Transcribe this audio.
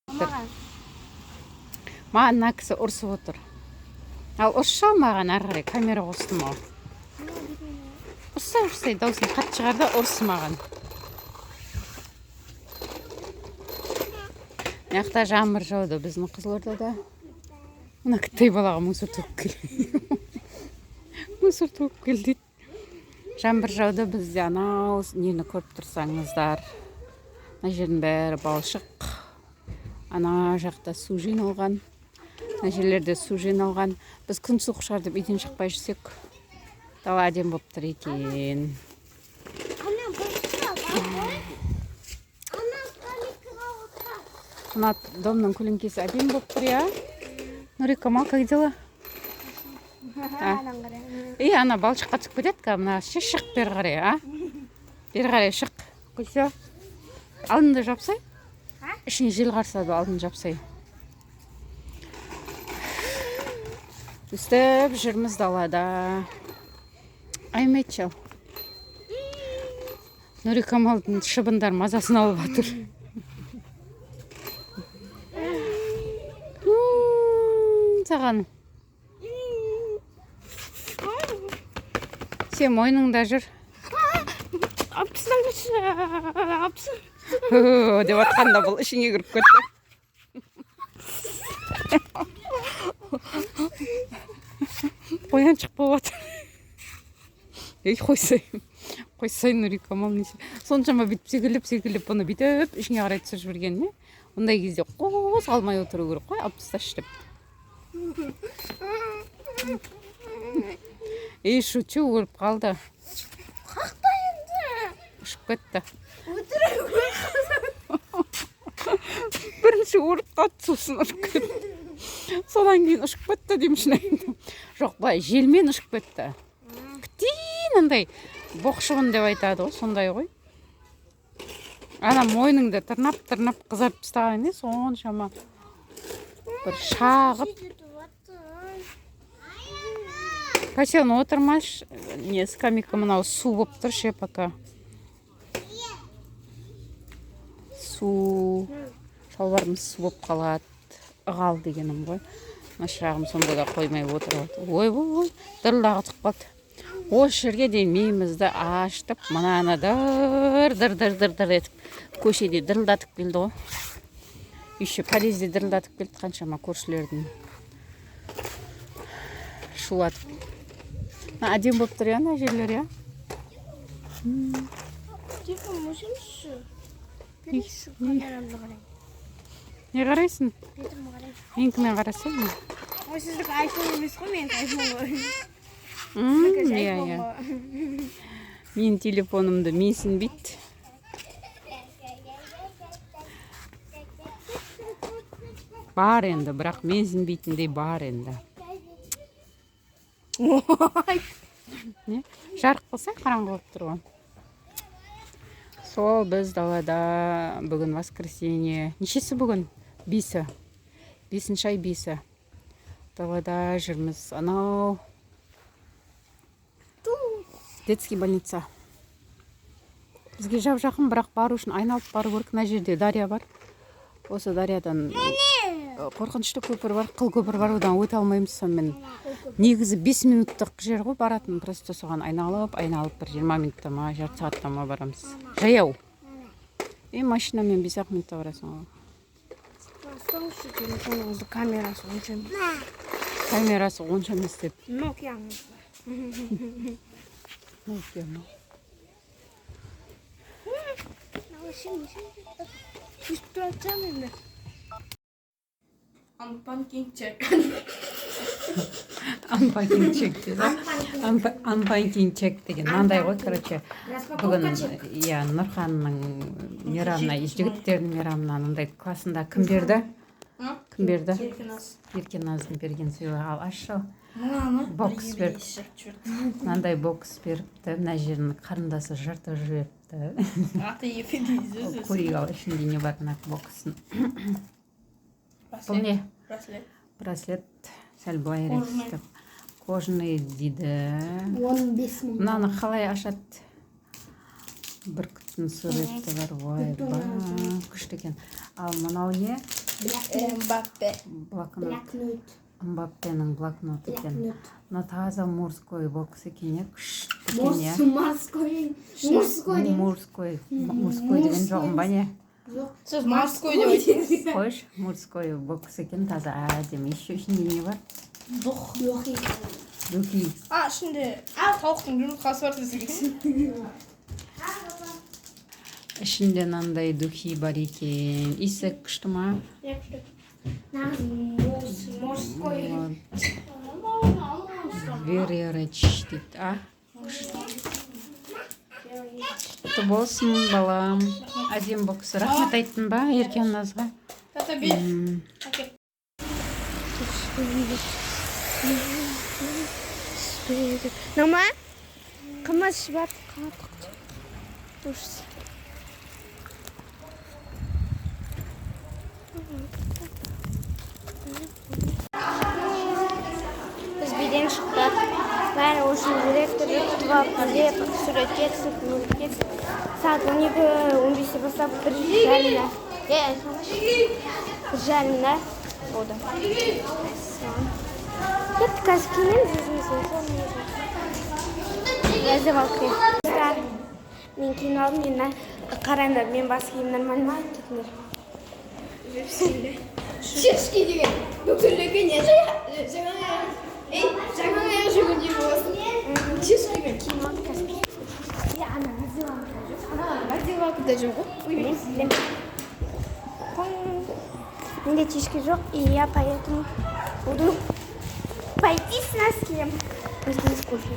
Маған. Маған мына кісі ұрсып отыр. Ал ұрысшы маған, ары қарай камера қостым ау. Ұрсай, ұрсай, дауысын қатты шығар да ұрыс маған. Мына жақта жаңбыр жауды біздің Қызылордада. Мына кіттай балаға мусор төгіп кел. Мусор төгіп кел дейді. Жаңбыр жауды бізде, анау нені көріп тұрсаңыздар. Мына жердің бәрі балшық. Ана жақта су жиналған. Мына жерлерде су жиналған. Біз күн суық шығар деп үйден шықпай жүрсек, дала әдемі болып тұр екен. Ана бұрышта бар ғой. Ана скамейкаға отыр. Мына домның көлеңкесі әдемі болып тұр, иә? Нурикамал, как дела? Анан қарай. И ана балшыққа түсіп кетеді қазір. Мына ше, шық бері қарай, а? Бері қарай шық. Гүлся. Алдыңды жапсай. А? Ішіне жел қарсады, алдын жапсай. Өстіп жүрміз далада. Айметші. Нурикамалдың шыбындар мазасын алып жатыр. Саған. Сен мойныңда жүр. Алып тастаңызшы. Алып Деп жатқанда бұл ішіңе кіріп кетті. Қояншық болып жатыр. Ей, қойсай. Қойсай, Нурикамал, неше. Соншама бүйтіп секіріп секіріп бұны бүйтіп ішіңе қарай түсіріп жіберген не? Ондай кезде қозғалмай отыру керек қой, алып тасташы деп. Ей, шучу, өліп қалды. Қақта енді. Ұшып кетті. Өтірік. Бірінші өліп қалды, сосын ұшып кетті. Содан кейін ұшып кетті деймін, шын айтамын. Жоқ, былай желмен ұшып кетті. Ктин андай боқшығын деп айтады ғой, сондай ғой. Ана мойныңды тырнап тырнап қызарып тастаған не соншама бір шағып. Касен, отырмаш, не, скамейка мынау су болып тұр ше пока. Су, шалбарымыз су болып қалады. Ығал дегенім ғой. Мына шырағым сонда да қоймай отырып алды. Ой, ой, ой, дырылдағы түсіп қалды. Осы жерге дейін миымызды ашытып, мынаны дыр дыр дыр дыр дыр етіп көшеде дырылдатып келді ғой. Еще подъезде дырылдатып келді қаншама көршілердің шулатып. Мына әдемі болып тұр, иә, мына жерлер, иә? Телефон өшіріңізші. Беріңізші, камерамды қарайын. Не қарайсың? Бетімді қарайын. Менікімен қарасаң. Ой, сіздікі айфон емес қой, менікі айфон ғой. Иә, иә. Менің телефонымды менсінбейді. Бар енді, бірақ менсінбейтіндей бар енді. Ой. Не? Жарық болса қараңғы болып тұр ғой. Сол біз далада бүгін воскресенье. Нешесі бүгін? 5-і. 5 ай 5-і. Далада жүрміз. Анау детский больница. Бізге жап жақын, бірақ бару үшін айналып бару керек. Мына жерде дария бар. Осы дариядан қорқынышты көпір бар, қыл көпір бар, одан өте алмаймыз сонымен. Негізі 5 минуттық жер ғой баратын, просто соған айналып, айналып бір 20 минутта ма, жарты сағатта ма барамыз. Жаяу. И машинамен 5-ақ минутта барасың ғой. Ұстаңызшы телефоныңызды, камерасы онша емес. Камерасы онша емес деп. Nokia'ңыз. Nokia ма? Өстіп тұрады енді. Unpacking check. Unpacking check дейді. Unpacking check деген мынандай ғой, короче. Бүгін, иә, Нұрханның мейрамына, жігіттердің мейрамына мынандай классында кім берді? Кім берді? Еркіназ. Еркеназдың берген сыйлығы. Ал ашшы. Мынаны Бокс беріп. Мынандай бокс беріпті. Мына жерін қарындасы жыртып жіберіпті. Аты епедейсіз. Көрейік ал ішінде не бар мына бокстың. Бұл не? Браслет. Браслет. Сәл былайырақ Кожаный. істеп. Кожаный дейді. 15 мың. Мынаны қалай ашады? Бүркіттің суреті бар. Ойбай, күшті екен. Ал мынау не? Мбаппе. Блокнот. Блокнот. Мбаппенің блокноты екен. Блокнот. Мына таза мужской бокс екен, иә, күшті екен, иә. Морской. Морской деген. Мужской, мужской деген жоқпын ба, не? Жоқ. Сіз морской деп айтасыз. Қойшы, мужской бокс екен, таза, әдемі. Еще ішінде не бар? Дух. Духи. Духи. А, ішінде тауықтың жұмыртқасы бар десең. Ішінде мынандай духи бар екен, иісі күшті ма? Нағыз морской. Вот. Very rich дейді, а құтты болсын, балам, әдемі бокс. Рахмет айттың ба Еркеназға? Тата, бер. Әкел. Нама? Қымыз бар. Қатық. Ужас. Біз биден шықтық. Бәрі очень директорды күтіп алып, билеп, суретке түсіп, суретке түсіп. Сағат 12:15-те бастап 1:30-да. Е, 1:30-да болды. Мәссаған. Кеттік, қазір киінеміз өзіміз формамызды. Раздевалка. Достар, мен киініп алдым, енді қараңдар, мен бас киім нормально ма, кетіңдер. Шишки деген. Докторлерге не жаңа ей, жаңа аяқ жүгінде боласың. Шишкимен. Киініп алдым қазір. Е, ана раздевалкада жүр. Ана раздевалкада жүр ғой. Білемін, білемін. Менде чешки жоқ, и я поэтому буду пойти с носком. Өзіміз кофе.